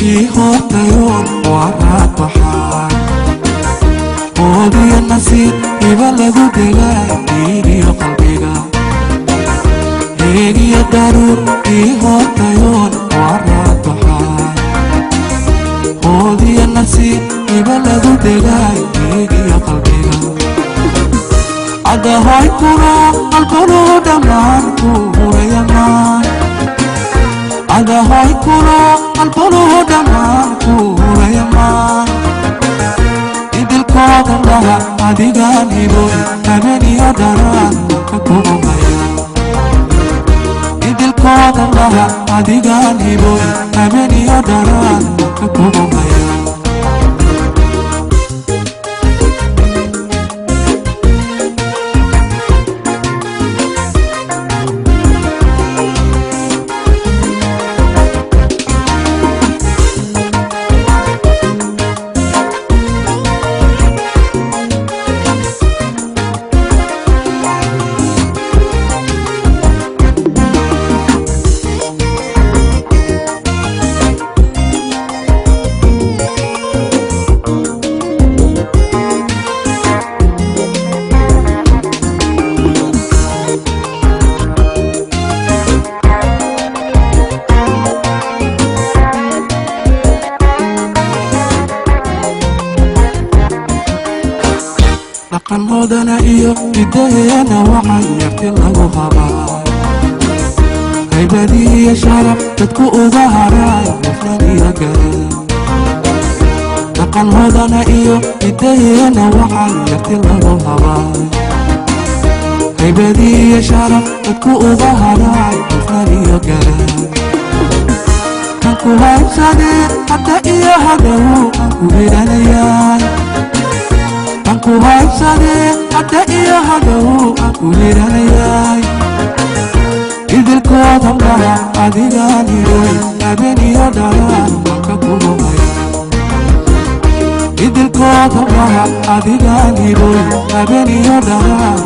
Ii hoortayoon waraad baxaa, oodiyo nasiib iba lagu degaa dhiigiyo qalbiga. Heegiyo daruur ii hoortayoon waraad baxaa, oodiyo nasiib iba lagu degaa dhiigiyo qalbiga. Adahoy kuno qalbulu dhammaan ku hurayamaan. Adahoy kuno qalbulu dhammaan ku hurayamaan. Idilkooda laha adigaan hiboy, habeeniyo dharaan ka kuhumaya. Idilkooda laha adigaan hiboy, habeeniyo dharaan ka kuhumaya. Dhaqanhoodana iyo hidaheena waxaa yarti lagu habaa, haybadii iyo sharaf dadku uga haraay, hufnaan iyo gara. Dhaqanhoodana iyo hidaheena waxaa yarti lagu habaa, haybadii iyo sharaf dadku uga haraay, hufnaan iyo gara. Kan ku haybsadee hadda iyo hadow aan ku hidhanayaa. Kan ku haybsadee hadda iyo hadow aan ku hidhanayaay. Idilkooda laha adigaan hiroy, habeeniyo dharaan ka kuhumaya. Idilkooda laha adigaan hiroy, habeeniyo dharaan